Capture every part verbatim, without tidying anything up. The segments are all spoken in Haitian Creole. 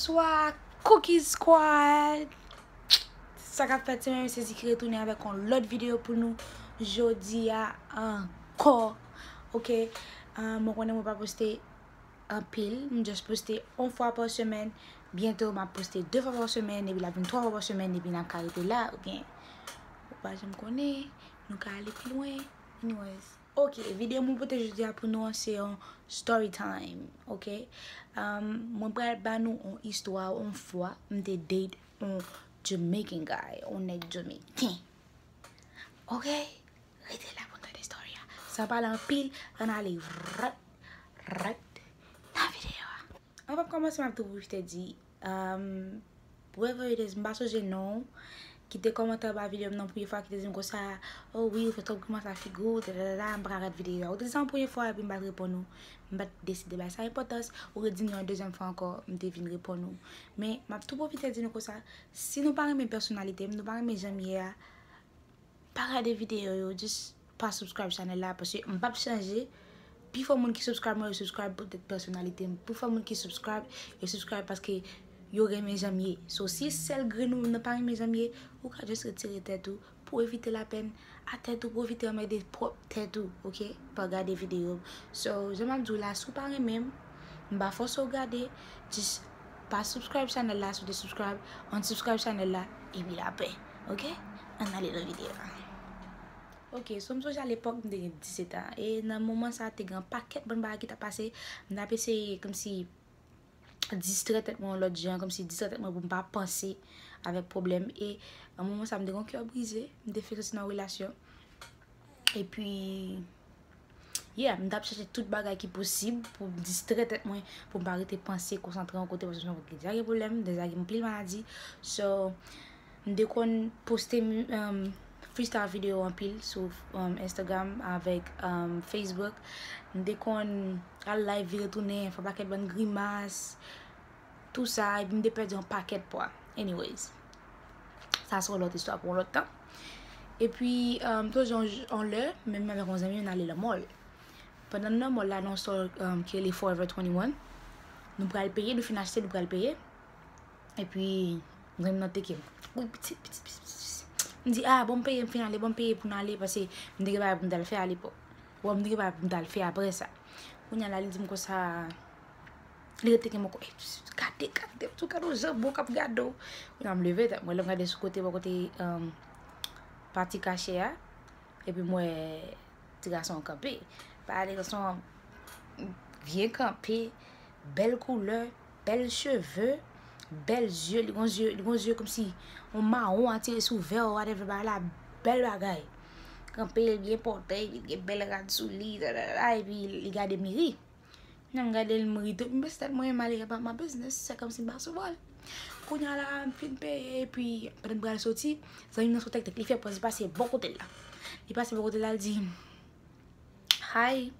Bonswa, Cookie Squad! Sa k ap fèt, se mwen, Sezi, ki retounen avèk yon lòt videyo pou nou jodi a ankò. Ok, ah, mwen konnen mwen pa poste anpil, m just poste yon fwa pa semèn. Byento, m ap poste de fwa pa semèn, epi l ap vin twa fwa pa semèn, epi n ap ka rete la, oubyen ou pa janm konnen, nou ka ale pi lwen. Anyways. Ok, videyo mwen pote jodi a pou nou an, se yon story time, ok? Um, mwen pral ba nou yon istwa, yon fwa, m te date yon Jamaican guy, yon nèg Jamaican. Ok? Rete la pou n tande story a. San pale anpil, ann ale right, right nan videyo a. Anvan m kòmanse, m ap tou pwofite di, um, whoever it is, m pa sonje non w, kite kòmantè anba videyo m nan premye fwa, kite di m konsa, "Oh wi, ou fè twòp grimas ak figi w, tadadada, m pa ka gad videyo a." Ou te di sa yon premye fwa, epi m pa t reponn ou. M pa t deside bay sa enpòtans. Ou redi m yon dezyèm fwa ankò, m te vin reponn ou. Men, m ap tou pwofite di nou konsa, si nou pa renmen pèsonalite m, nou pa renmen jan m ye a, pa gade videyo yo, just pa subscribe chanèl la, paske m p ap chanje. Pifò moun ki subscribe mwen, yo subscribe poutèt pèsonalite m. Pifò moun ki subscribe, yo subscribe paske yo renmen jan m ye. So, si sèl grenn ou menm nan pa renmen jan m ye, ou ka just retire tèt ou pou evite lapèn a tèt ou, pou evite anmède pwòp tèt ou, ok? Pa gade videyo m. So, jan m ap di w la, si w pa renmen m, m pa fòse w gade, just pa subscribe chanèl la, si w te subscribe, unsubscribe chanèl la, epi lapè, ok? Ann ale nan videyo a. Ok, so m sonje alepòk m te gen disèt an, e nan moman sa a te gen yon pakèt bann bagay ki t ap pase, m t ap eseye kòmsi distrè tèt mwen yon lòt jan, kòmsi distrè tèt mwen pou m pa panse avèk pwoblèm, e nan moman sa a m te gen yon kè brize, m te fèk soti nan yon relasyon, epi yeah, m t ap chèche tout bagay ki posib pou m distrè tèt mwen, pou m pa rete panse, konsantre yon kote, paske m deja gen pwoblèm, m deja gen anpil maladi. So, m te konn poste, um, freestyle video anpil sou, um, Instagram avèk, um, Facebook. M te konn al live vire tounen, fè yon pakèt bann grimas, tou sa, epi m te pèdi yon pakèt pwa. Anyways, sa se yon lòt istwa pou yon lòt tan. Epi, um, tou yon, yon lè, menm avèk yon zanmi m, n ale nan mall. Pandan n nan mall la, nan yon store, um, ki rele Forever twenty-one, nou pral peye, nou fin achte, nou pral peye. Epi, zanmi m nan teke m. Wi, pitit, pitit, pitit, pitit. M di, "Ah, bon, m peye, m fin ale, bon, m peye pou n ale, paske m te gen bagay pou m t al fè alepòk." Bon, m te gen bagay pou m t al fè apre sa. Kounye a la, li di m konsa, li ret teke m ankò. "Ey, gade, gade, tou gade yon jan bon k ap gade w." Kounye a m leve tèt mwen, lè m gade sou kote, bò kote, um, pati kache a, epi m wè ti gason an kanpe. Pale gason an byen kanpe, bèl koulè, bèl cheve, bèl zye, li gon zye, li gon zye kòmsi yon mawon atire sou vè w, whatever, bagay la, bèl bagay. Kanpe, li byen pòte, li gen bèl rad sou li, tadada, epi li gade m, li ri. Kounye a m gade l, m ri tou, m bese tèt mwen, m ale about my business, se kòmsi m pa sou bòl. Kounye a la, m fin peye, epi pandan m pral soti, zanmi m nan sot tèktèk, li fè pòz, li pase bò kote l la. Li pase bò kote l la, li di, "Hi."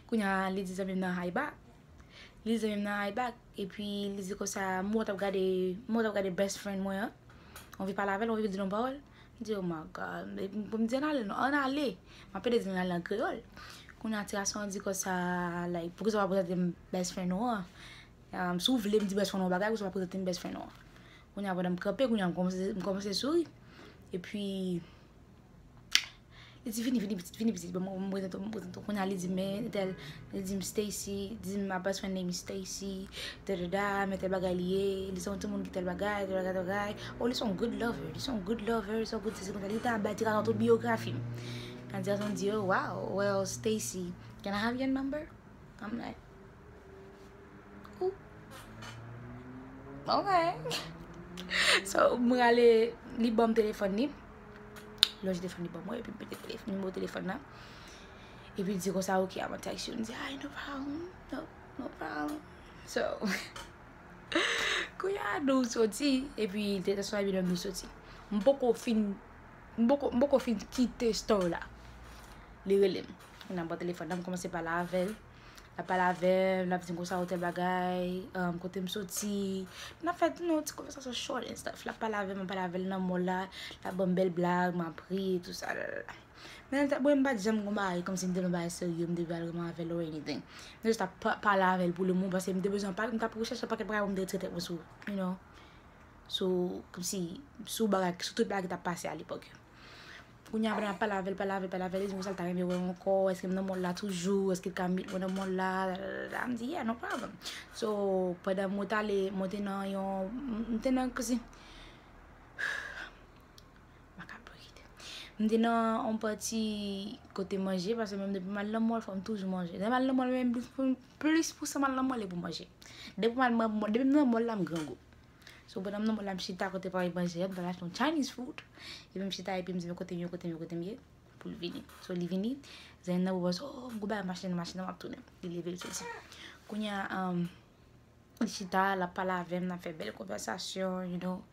Kounye a, li di zanmi m nan hi back. Li di zanmi m nan hi back. Epi, li di konsa, m wè w t ap gade, m wè w t ap gade best friend mwen an. Ou anvi pale avè l, ou anvi di l yon pawòl? M di, "Oh my God." Epi, pou m di, "Ann ale, non, ann ale." M ap pede di l ann ale an kreyòl. Kounye a, ti gason an di konsa, like, "Poukisa w pa prezante m best friend ou an? Um, si w vle m di best friend ou an bagay, poukisa w pa prezante m best friend ou an?" Kounye a, pandan m kanpe, kounye a, m kòmanse, m kòmanse souri. Epi, li di, "Vini, vini, pitit, vini, pitit." Bon, mwen, mwen prezante w, mwen prezante w. Kounye a, li di, "Men, entèl," li di m, "Stacy," di m, "My best friend name is Stacy, tadada, men tèl bagay li ye, li se yon timoun ki tèl bagay, tèl bagay, tèl bagay. Oh, li se yon good lover, li se yon good lover, li se yon good sesi," konsa, li ta bay ti gason tout biyografi m. Kan ti gason di, "Oh, wow, well, Stacy, can I have your number?" I'm like, "Ooh, ok." So, mwen ale, li ban m telefòn li. Lonje telefòn li ban mwen, epi m pete telef-, nimewo telefòn nan. Epi li di konsa, "Ok, I'ma text you." M di, "Ay, no problem. No, no problem." So, kounye a nou soti, epi li te sou epi nou soti. M poko fin, m poko, m poko fin kite store la. Li rele m. Kounye a m pran telefòn nan, m kòmanse pale avè l. L ap pale avè m, l ap di m konsa, "Oh, tèl bagay, um, kote m soti." N ap fè nou ti konvèsasyon short and stuff. L ap pale avè m, m ap pale avè l nan mall la. L ap ban m bèl blag, m ap ri, tou sa, la, la, la. Men nan tèt mwen, m pa t janm gon bagay kòmsi m te nan bagay serye, m te pral renmen avè l or anything. M te jis ap pa- pale avè l pou le moman, paske m te bezwen pa- m t ap rechèche yon pakèt bagay pou m te retire tèt mwen sou, you know. Sou, kòmsi, sou bagay, sou tout bagay ki t ap pase alepòk yo. Kounye a, pandan m ap pale avè l, pale avè l, pale avè l, li di m konsa l ta renmen wè m ankò, èske m nan mòl la toujou, èske l ka meet mwen nan mòl la, la, la, la. M di, yeah, no problem. So, pandan mwen t ale, mwen te nan yon, m te nan, kòmsi, m pa ka breathe. M te nan yon pati kote manje, paske menm depi m al nan mòl, fò m toujou manje. Lè m al nan mòl, menm plis pou, plis pou sa m al nan mòl, e pou manje. Depi m al, depi m nan mòl la, m grangou. So, pandan m nan mòl la, m chita kote pare manje a, m t al achte yon Chinese food. Epi m chita, epi m di, men kote m ye, kote m ye, kote m ye, pou l vini. So, li vini, zanmi nan pwopòze, oh, m gon bagay mache nan machin nan, m ap tounen. Li leve, li soti. Kounye a, um, li chita, l ap pale avè m, n ap fè bèl konvèsasyon, you know.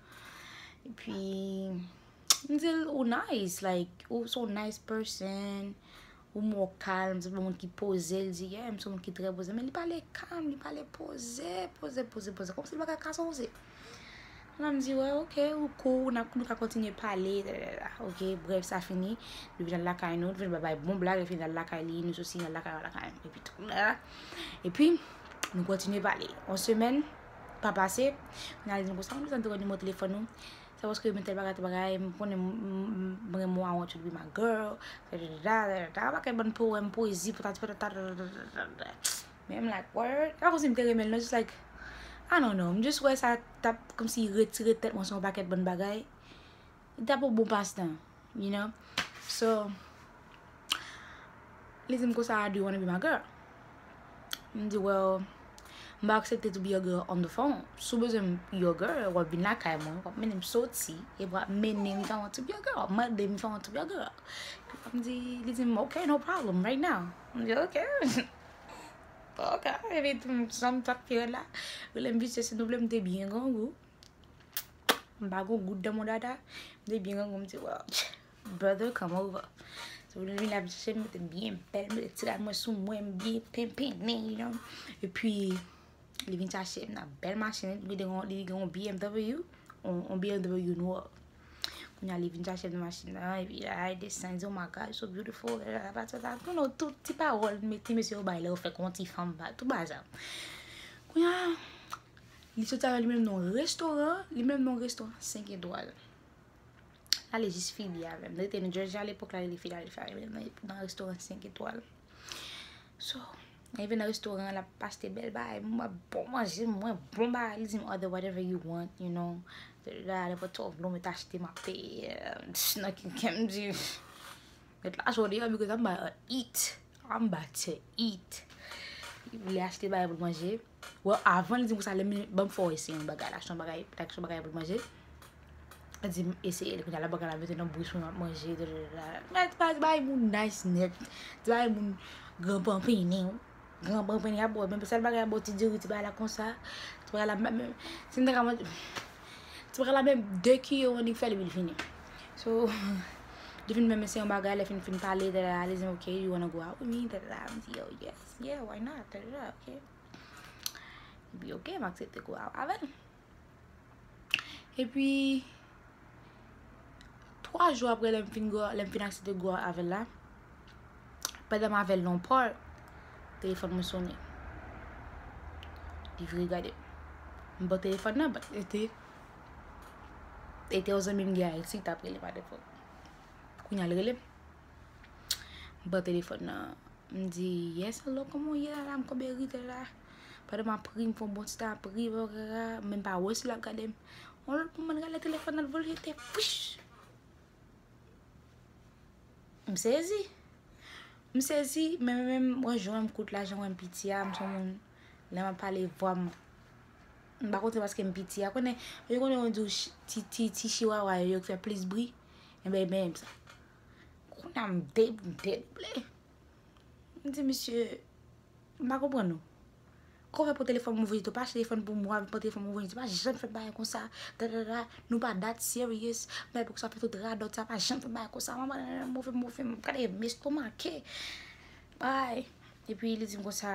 Epi, m di l, ou nice, like, ou se yon nice person, ou mò kalm, se yon moun ki poze, l di, yeah, m se yon moun ki trè poze, men li pale kalm, li pale poze, poze, poze, poze, kòmsi l pa ka kaze. Kounye a m di, wè, ok, ou cool, n ap, nou ka kontinye pale, da, da, da. Ok, brèf, sa fini. Nou vin al lakay nou, nou vin bay bon blag, epi n al lakay li, nou soti, n al lakay, lakay, epi tou, la. Epi, nou kontinye pale. Yon semèn pa pase, kounye a li di m konsa, m bezwen te wè nimewo telefòn ou. Se paske mwen tèl bagay, tèl bagay, m konnen m, m, m renmen w, I want you to be my girl, da, da, da, da, da, pa kèt bann powèm, pwezi, patati patata, da, da, da, da, da. Men m like, word? E pa kòmsi m te renmen l, non, just like, I don't know, m just wè sa t ap kòmsi retire tèt mwen sou yon pakèt bann bagay. Li t ap yon bon pastan, you know? So, li di m konsa, do you wanna be my girl? M di, well, m pa aksepte to be your girl on the phone. Si w bezwen m your girl, w ap vin lakay mwen, w ap mennen m soti, epi w ap mennen m if I want to be your girl, w ap mande m if I want to be your girl. M di, li di m, ok, no problem, right now. M di, ok. Ok, epi tou, m, sa m t ap fè la, rele m visye, si nou vle, m te byen grangou. M pa gon goud dan mon dada. M te byen grangou, m di, well, brother, come over. So, li vin la chache m, mete m byen bèl, mete ti rad mwen sou mwen, m byen penpennen, you know. Epi, li vin chache m nan bèl machin, li gen yon, li gen yon B M W, yon, yon B M W nwa. Kounye a, li vin chache m nan machin nan, epi la, li desann, li di, oh my God, so beautiful, la, la, la, la, la. You know, tout ti pawòl, men ti mesye yo bay lè yo fèk yon ti fanm, ba, tout bagay sa. Kounye a, li soti avè li menm nan yon restoran, li menm nan yon restoran senk etwal. L ale jis fini avè m. Li te New Jersey alepòk la, li fini ale fè avè m nan, nan restoran senk etwal. So, lè l rive nan restoran an, l ap achte bèl bagay, m ap bon manje, mwen bon bagay, li di m, order whatever you want, you know. La, nenpòt sa w vle, w mèt achte, m ap peye. Nan ki kè m di, met lajan w deyò, because I'm about to eat. I'm about to eat. Li vle achte bagay pou l manje. Well, avan li di m konsa, lè m, ban m fè w eseye yon bagay la, achte yon bagay, achte yon bagay pou l manje. Li di m eseye l, kounye a la bagay la mete nan bouch mwen, m ap manje, dadadada. Men ti bagay, ti bagay moun nice nèt. Ti bagay moun gran panpini, gran panpini ap wè, men sèl bagay ap ba w ti diri, ti bagay la konsa, ti bagay la, men, si m ta ka manje, ti bagay la menm de kiyo annik fè li vin fini. So, li fin menm eseye yon bagay, lè fin, fin pale, dadada, li di m, ok, you wanna go out with me? Dadada, m di, yo, yes, yeah, why not? Dadada, ok. Epi, ok, m aksepte go out avè l. Epi, twa jou apre, lè m fin go, lè m fin aksepte go out avè l la, pandan m avè l nan pò, telefòn mwen sonnen. Li vire gade m. M pran telefòn nan, but e te, e te yon zanmi m gen Ayiti ki t ap rele m alepòk. Kounye a, l rele m. M pran telefòn nan. M di, yes, hello, kòman w ye la, la? M konbe ri tè la. Pandan m ap ri, m fè yon bon ti tan ap ri, men m pa wè si l ap gade m. Yon lòt moman, l rale telefòn nan, l voye l jete, pwish! M sezi. M sezi, men, men, men, mwen jwenn m kout la, jan mwen piti a, m se yon moun, lè m ap pale, vwa m, m pa konn se paske m piti a, konnen, yo konnen yo di w ch-, ti, ti, ti chiwawa yo, yo k fè plis bri, enben, e menm sa. Kounye a m de-, m dedouble. M di, misye, m pa konprann ou. Kòman w fè pran telefòn m ouvri, ou pa achte telefòn pou mwen, ou pa pran telefòn m ouvri, ou pa janm fè bagay konsa, dadada, nou pa dat serious, men pou sa fè tout radòt sa, pa janm fè bagay konsa, manman, move, move, m gade m estomake. Bay. Epi li di m konsa,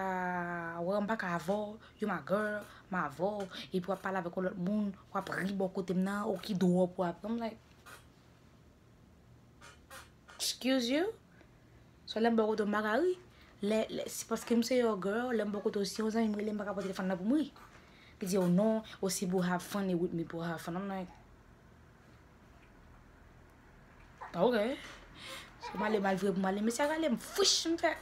wè, m pa ka avè w, you my girl, m avè w, epi w ap pale avèk yon lòt moun, w ap ri bò kote m nan, ou ki dwòp w ap, I'm like, Excuse you? So lè m bò kote w m pa ka ri. Lè, lè, se paske m se your girl, lè m bò kote w, si yon zanmi m rele m, m pa ka pran telefòn nan pou m ri. Li di, oh non, oh, si pou have fun, it with me pou have fun. I'm like, ok. So m ale, m al vire pou m ale, mesye a rale m, fwish, m fè.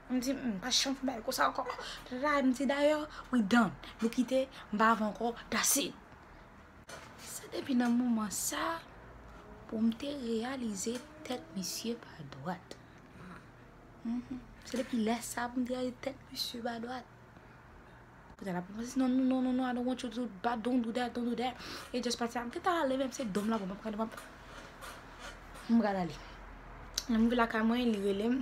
M di, m pa janm fè bagay konsa ankò. Tata, m di, dayè, we done. Nou kite, m pa avè w ankò, that's it. Se depi nan moman sa pou m te reyalize tèt misye pa dwat. Mhm. Se depi lè sa pou m te reyalize tèt misye pa dwat. Poutèt la, pou mwen, non, non, non, non, non, I don't want you to do, but don't do that, don't do that. E just pati a, m te ta ale, menm se dom la, bon, m ap gade, m ap, m pral ale. Lè m rive lakay mwen, li rele m.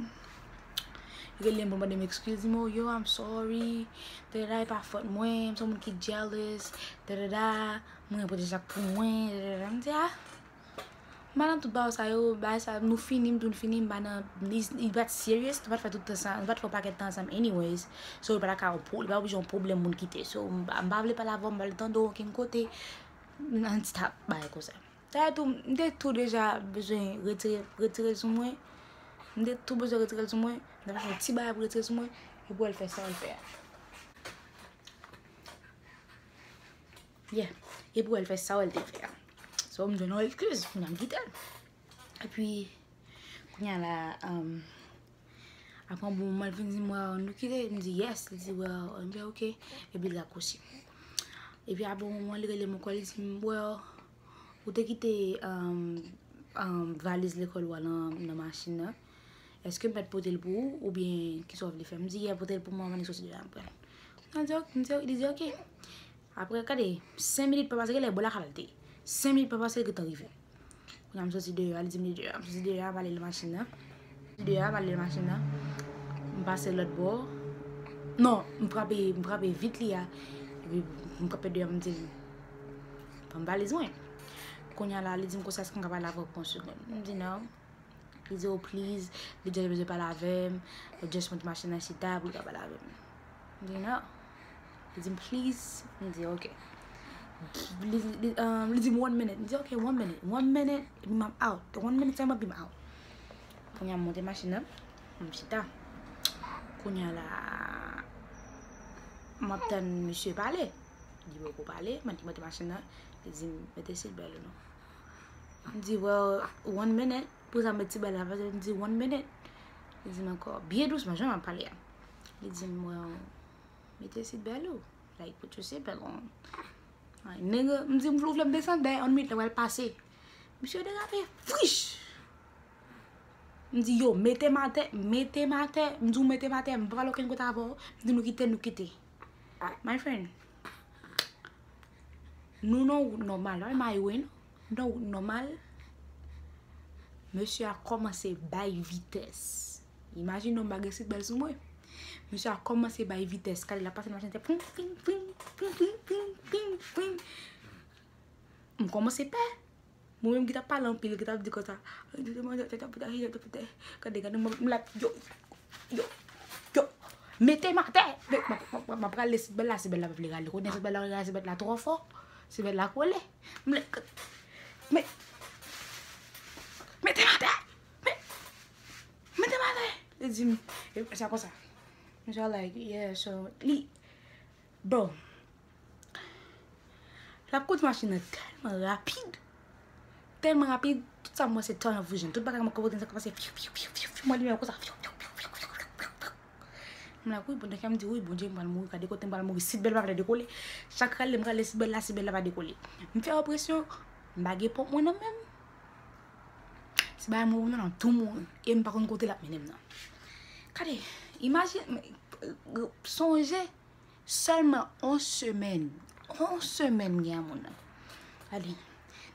Li rele m pou mande m excuse, li di m, oh, yo, I'm sorry. Tadada, e pa fòt mwen, m se yon moun ki jealous. Tadada, mwen gen pwoteje sa k pou mwen. Tadada. M di, ah, m pa nan tout bagay sa yo, bagay sa, nou fini, m di nou fini, m pa nan, li, li pa t serious, nou pa t fè tout tan sa, nou pa t fè yon pakèt tan ansanm anyways. So, li pa ta ka yon pro-, li pa oblije yon pwoblèm moun kite. So, m pa, m pa vle pale avè w, m pa vle tande w okenn kote, nan ti tap bagay konsa. Dayè tou, m te tou deja bezwen retire, retire l sou mwen. M te tou bezwen retire l sou mwen. M t ap fè yon ti bagay pou retire l sou mwen, epi w al fè sa w al fè a. Yeah. Epi w al fè sa w al te fè a. So, m jwenn yon eskiz, kounye a m kite l. Epi, kounye a la, um, apre yon bon moman, l vin di m, well, nou kite? M di, yes. Li di, well, m fè, ok. Epi l rakwoche. Epi apre yon moman, li rele m ankò, li di m, well, ou te kite, um, um, valiz lekòl ou a nan, nan machin nan. Èske m mèt pote l pou ou, oubyen kisa w vle fè? M di, yeah, pote l pou mwen, anvan li soti deyò, m pran l. Mwen di, ok, m di, li di, ok. Apre, gade, senk minit pa pase, genlè bò lakay la l te ye. Senk minit pa pase, li gentan rive. Kounye a, m soti deyò a, li di m li deyò a. M soti deyò a, m ale nan machin nan. M soti deyò a, m ale nan machin nan. M pase lòt bò. Non, m frape, m frape vit li a. Epi m kanpe deyò, m di l, ban m valiz mwen. Kounye a la, li di m konsa, èske m ka pale avè w pou yon segonn? M di non. Li di, oh, please, li just bezwen pale avè m. Li just monte machin nan chita pou li ka pale avè m. M di, non. Li di m, please. M di, ok. Li, li, um, li di m, one minute. M di, ok, one minute. One minute, epi m ap out. One minute sèlman, epi m out. Kounye a, m monte machin nan. M chita. Kounye a la, m ap tann misye pale. Li poko pale, m monte machin nan. Li di m, mete seat belt ou non. M di, well, one minute. Pou sa m met seat belt la, paske m di, one minute. Li di m ankò, byen dousman, jan m ap pale a. Li di m, well, mete seat belt ou. Like, put your seat belt on. Ay, nèg, m di, m vle, ou vle m desann dèyè, yon minit la pral pase. Misye derape, fwish! M di, yo, mete m atè, mete m atè. M di w mete m atè, m pa pale okenn kote avè w. M di, nou kite, nou kite. My friend, nou nan wout nòmal, pa my way, non. Nou nan wout nòmal. Mesye a kòmanse bay vitès. Imajine w, m pa gen seat belt sou mwen. Mesye a kòmanse bay vitès. Gade, l ap pase nan machin, se pim, pim, pim. M kòmanse pè. Mwen menm ki t ap pale anpil, ki t ap di konsa, gade, gade, m la, yo, yo, yo, mete m atè. M ap, m ap, m ap rale seat belt la, seat belt la pa vle rale. Kounye a seat belt la rale, seat belt la twò fò. Seat belt la kole. M le, me, mete m atè. Me, mete m atè. Li di m, e, sa konsa. M sa like, yeah, so, li, bon. L ap kondui machin nan tèlman rapid. Tèlman rapid, tout sa m wè se tunnel vision. Tout bagay mwen konprann sa k pase. Fyu, fyu, fyu, fyu, fyu, mwen limyè konsa. Fyu, fyu, fyu. M la, wi, pandan ke m di, wi, Bondye, m pral mouri, gade kote m pral mouri. Seat belt pa vle dekole. Chak rale, m rale seat belt la, seat belt la pa dekole. M fè yon presyon, m pa gen ponp mwen nan men m. Si bagay mwen nan tou mouri. E m pa konn kote l ap mennen m nan. Gade, imajine, sonje, sèlman yon semèn. Yon semèn gen a moun nan. Gade,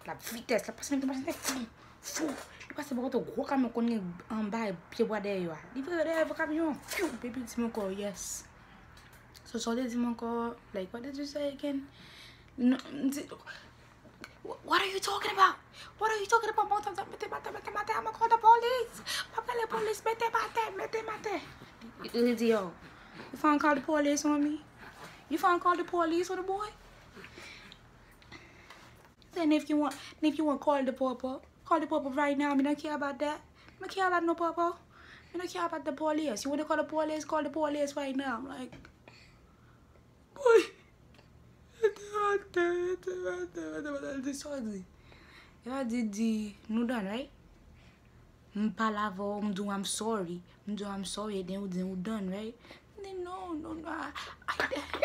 l ap vitès, l ap pase menm tou machin, fou, fou. Li pase bò kote gwo kamyon konn gen anba pye bwa dèyè yo a. Li vire dèyè kamyon an, fyou, epi l di m ankò, yes. So, sa w te di m ankò, like, what did you say again? Non, m di, what are you talking about? What are you talking about? Mwen tande mete m atè, mete m atè, I'm gonna call the police. M ap rele polis, mete m atè, mete m atè. Li di, yo, you finna call the police on me? You finna call the police on the boy? Then if you want, if you want, call the popo. Call the popo right now. Mi don't care about that. I don't care about no papa. I don't care about the police. You wanna call the police? Call the police right now. Like, boy. Di sorry. Ewa di, di, nou done, right? M pale avè w, m di w I'm sorry. M di w I'm sorry, and then ou di ou done, right? M di no, no, no. A, a,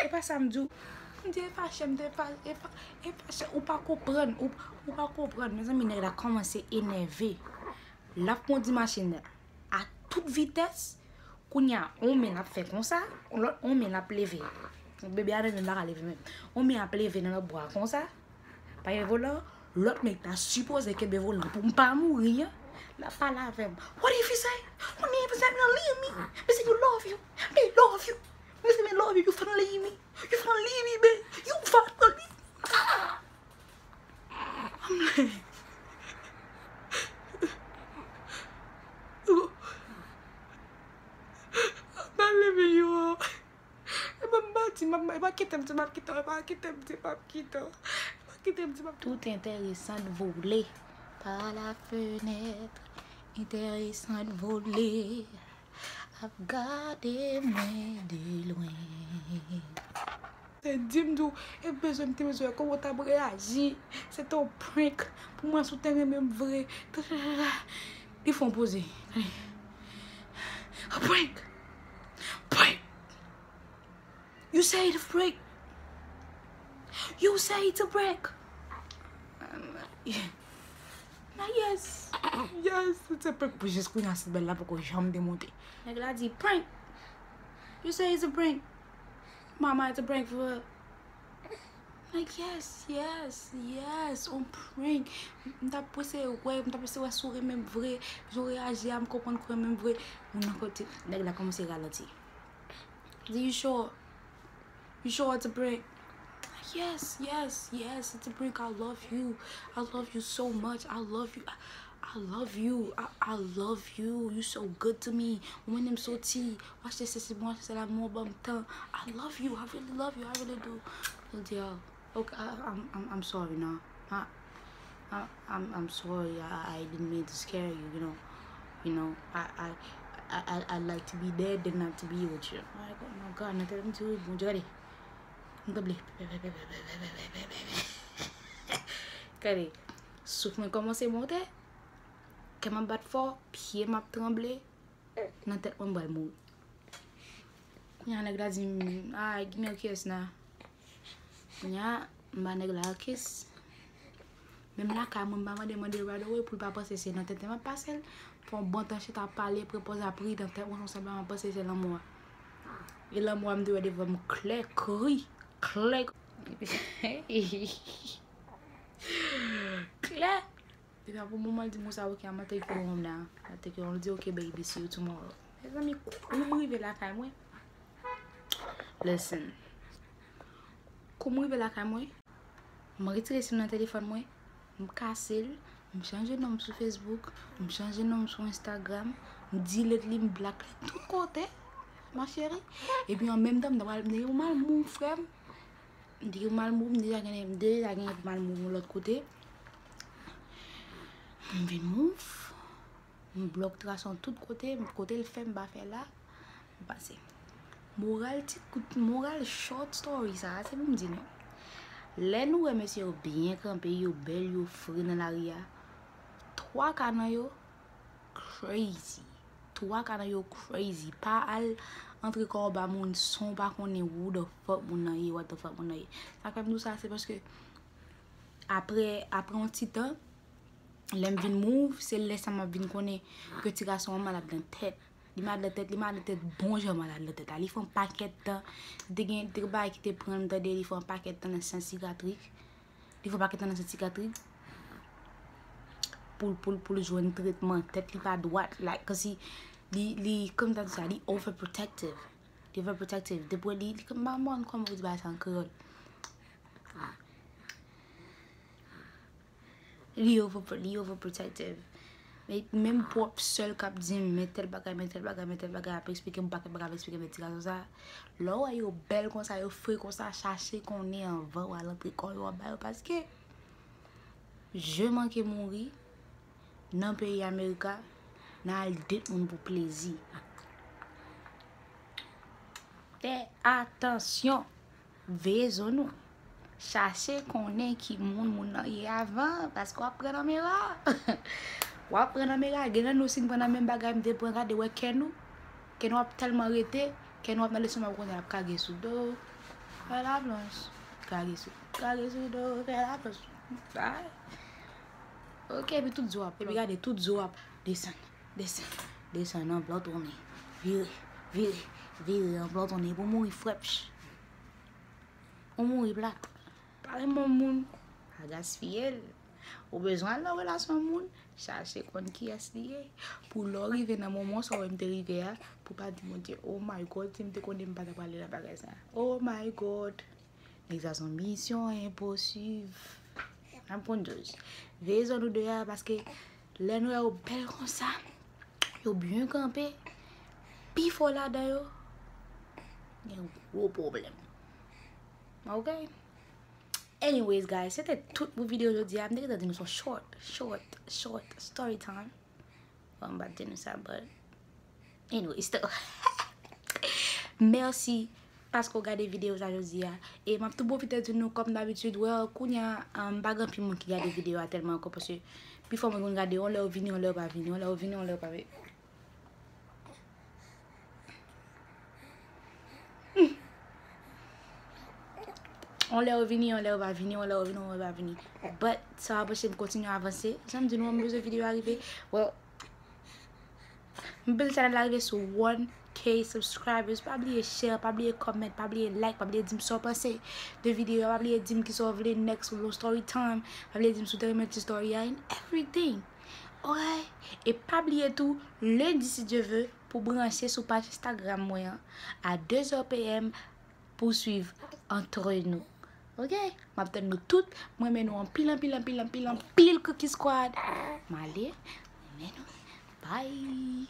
e pa sa m di w. M di e fache, m di e fa-, e fa-, e fache, ou pa konprann, ou, ou pa konprann. Mezanmi, nèg la kòmanse enève. L ap kondi machin nan a tout vitès. Kounye a, on men l ap fè konsa, on lòt, on men l ap leve. Bebe a menm, menm pa ka leve menm. On men ap leve nan lòt bra konsa. Pa gen volan, lòt men ta sipoze kenbe volan pou m pa mouri an. L ap pale avè m. What if you say? What if you say? Mi nan liy mi. Mi say you love you. Mi love you. Mi say mi love you. You finna leave me. You finna leave me, babe. You finna leave me. Ah! I'm like, I'm not leaving you. E pa m pa di, m ap, e pa kite m di, m ap kite w, e pa kite m di, m ap kite w. E pa kite m di, m ap kite w. Tout enteresan vole pa la fenèt, enteresan vole ap gade mwen de lwen. Te di m tou, e bezwen m te bezwen wè kòman w t ap reyaji. Se te yon prank. Pou mwen, si w te renmen m vre. Li fè yon poze. A prank! Prank! You say it's a prank! You say it's a prank! Um, yeah. Na yes. Yes, it's a prank. Pou jis kounye a, sitbèl la poko janm demonte. Nèg la di, prank! You say it's a prank! Mama, it's a prank for real. Like, yes, yes, yes, on prank. M t ap prese wè, m t ap prese wè si w renmen m vre, jan w reyaji a, m konprann ke w renmen m vre. Moun nan kote, nèg la kòmanse ralanti. Di, you sure? You sure it's a prank? Yes, yes, yes, it's a prank. I love you. I love you so much. I love you. I, I love you. I, I love you. You so good to me. Ou mennen m soti. Ou achte sesi pou mwen, achte sela pou mwen, ou ban m tan. I love you. I really love you. I really do. Li di, oh, okay, I, I'm, I'm, I'm sorry, no. I, I, I'm, I'm sorry. I, I didn't mean to scare you, you know. You know, I, I, I, I, I like to be dead than not to be with you. Like, oh my God, nan tèt m di, wi, Bondye, gade. M tremble. Gade, souf mwen kòmanse monte, kè m ap bat fò, pye m ap tranble, nan tèt mwen m pral mouri. Kounye a nèg la di m, ah, give me a kiss now. Kounye a, m ba nèg la kiss. Menm lakay mwen, m pa mande, mande ride away pou l pa panse se nan tenten m ap pase l. Fè yon bon tan chita ap pale, pran pòz ap ri, nan tèt mwen, se yon sèl bagay m ap panse se lanmò a. E lanmò a m te wè devan m klè, kri, klè. Klè. Depi apre moman l di m konsa, ok, I'm gonna take you home now. I'm gonna take you home. L di, ok, baby, see you tomorrow. Mezanmi, kou m rive lakay mwen. Listen. Kou m rive lakay mwen, m retire sim nan telefòn mwen, m kase l, m chanje non m sou Facebook, m chanje non m sou Instagram, m delete li, m block li tout kote, ma chérie. Epi an menm tan, m ta pral, m te gen pou m al move, frè m. M te gen pou m al move, m deja gen, m deja gen pou m al move yon lòt kote. M vin move. M block Trason tout kote, kote l fè m pa fè la, m pase. Moral ti kout, moral short story sa a, se pou m di nou. Lè nou wè mesye yo byen kanpe, yo bèl, yo fre nan lari a, twa ka nan yo crazy. Twa ka nan yo crazy. Pa al antre kò w ba moun san w pa konnen who the fuck moun nan ye, what the fuck moun nan ye. Sa k fè m di w sa, se paske apre, apre yon ti tan, lè m vin move, se lè sa m ap vin konnen ke ti gason an malad nan tèt. Li malad nan tèt, li malad nan tèt, bon jan malad nan tèt la. Li fè yon pakèt tan, li te gen, te gen bagay ki te pran l, m tande, li fè yon pakèt tan nan sant sikatrik. Li fè yon pakèt tan nan sant sikatrik. Pou l, pou l, pou l jwenn tretman, tèt li pa dwat, like, kòmsi li, li, kòman ta di sa, li overprotective. Li overprotective. Depi li, li, m pa konn kòman pou di bagay sa an kreyòl. Li over, li overprotective. Men, menm pwòp sè l k ap di m, men tèl bagay, men tèl bagay, men tèl bagay, ap eksplike m pakèt bagay, ap eksplike m, men ti gason sa. Lè w wè yo bèl konsa, yo fre konsa, chache konnen anvan w al antre kò yo anba yo, paske je manke mouri nan peyi Amerika, N al date moun pou plezi. Fè atansyon. Veye zòn ou. Chache konnen ki moun moun nan ye avan, paske w ap pran nan mera. W ap pran nan mera. Gen nan nou, si n pran nan menm bagay m te pran, gade, wè kè nou. Kè nou ap tèlman rete, kè nou ap nan lestomak, ou konnen ap kage sou do. Fè laplanch. Kage sou, kage sou do, fè laplanch. Bay. Ok, epi tout zo ap, epi gade, tout zo ap desann, desann, desann, an plan tounen. Vire, vire, vire, an plan tounen. Pou mouri frèpch. Ou mouri plat. Pa renmen moun. Pa gaspiye l. Ou bezwen al nan relasyon moun, chache konn kiyès li ye. Pou lè w rive nan moman sa w wè m te rive a, pou pa di Bondye, "Oh my God, si m te konnen m pa ta prale nan bagay sa." Oh my God. Nèg sa se yon misyon enposib. N ap konn djòj. Veye zòn ou deyò a, paske lè nou wè yo bèl konsa, yo byen kanpe, pifò ladan yo gen gwo pwoblèm. Ok? Anyways, guys, se te tout pou videyo jodi a. M te gentan di nou se yon short, short, short story time. Bon, m pa t di nou sa, but anyways, though. Mèsi paske w gade videyo sa jodi a. E m ap tou pwofite di nou, kòm dabitid, well, kounye a, um, pa gen anpil moun ki gade videyo a tèlman ankò, paske pifò moun konn gade, yon lè yo vini, yon lè yo pa vini, yon lè yo vini, yon lè yo pa vini. Yon lè yo vini, yon lè yo pa vini, yon lè yo vini, yon lè yo pa vini. But sa va anpeche m kontinye avanse. Jan m di nou, m bezwen videyo a rive. Well, m bezwen chanèl la rive sou one K subscribers. Pa bliye share, pa bliye comment, pa bliye like, pa bliye di m sa w panse de videyo a, pa bliye di m kisa w vle next long story time, pa bliye di m si w te renmen ti story a and everything. Alright? E pa bliye tou, lendi si Dye ve, pou branche sou paj Instagram mwen an a de zè P M pou swiv Entre Nous. Ok? M ap tann nou tout. Mwen renmen nou anpil, anpil, anpil, anpil, anpil, Cookie Squad. M ale. Mwen renmen nou. Bye.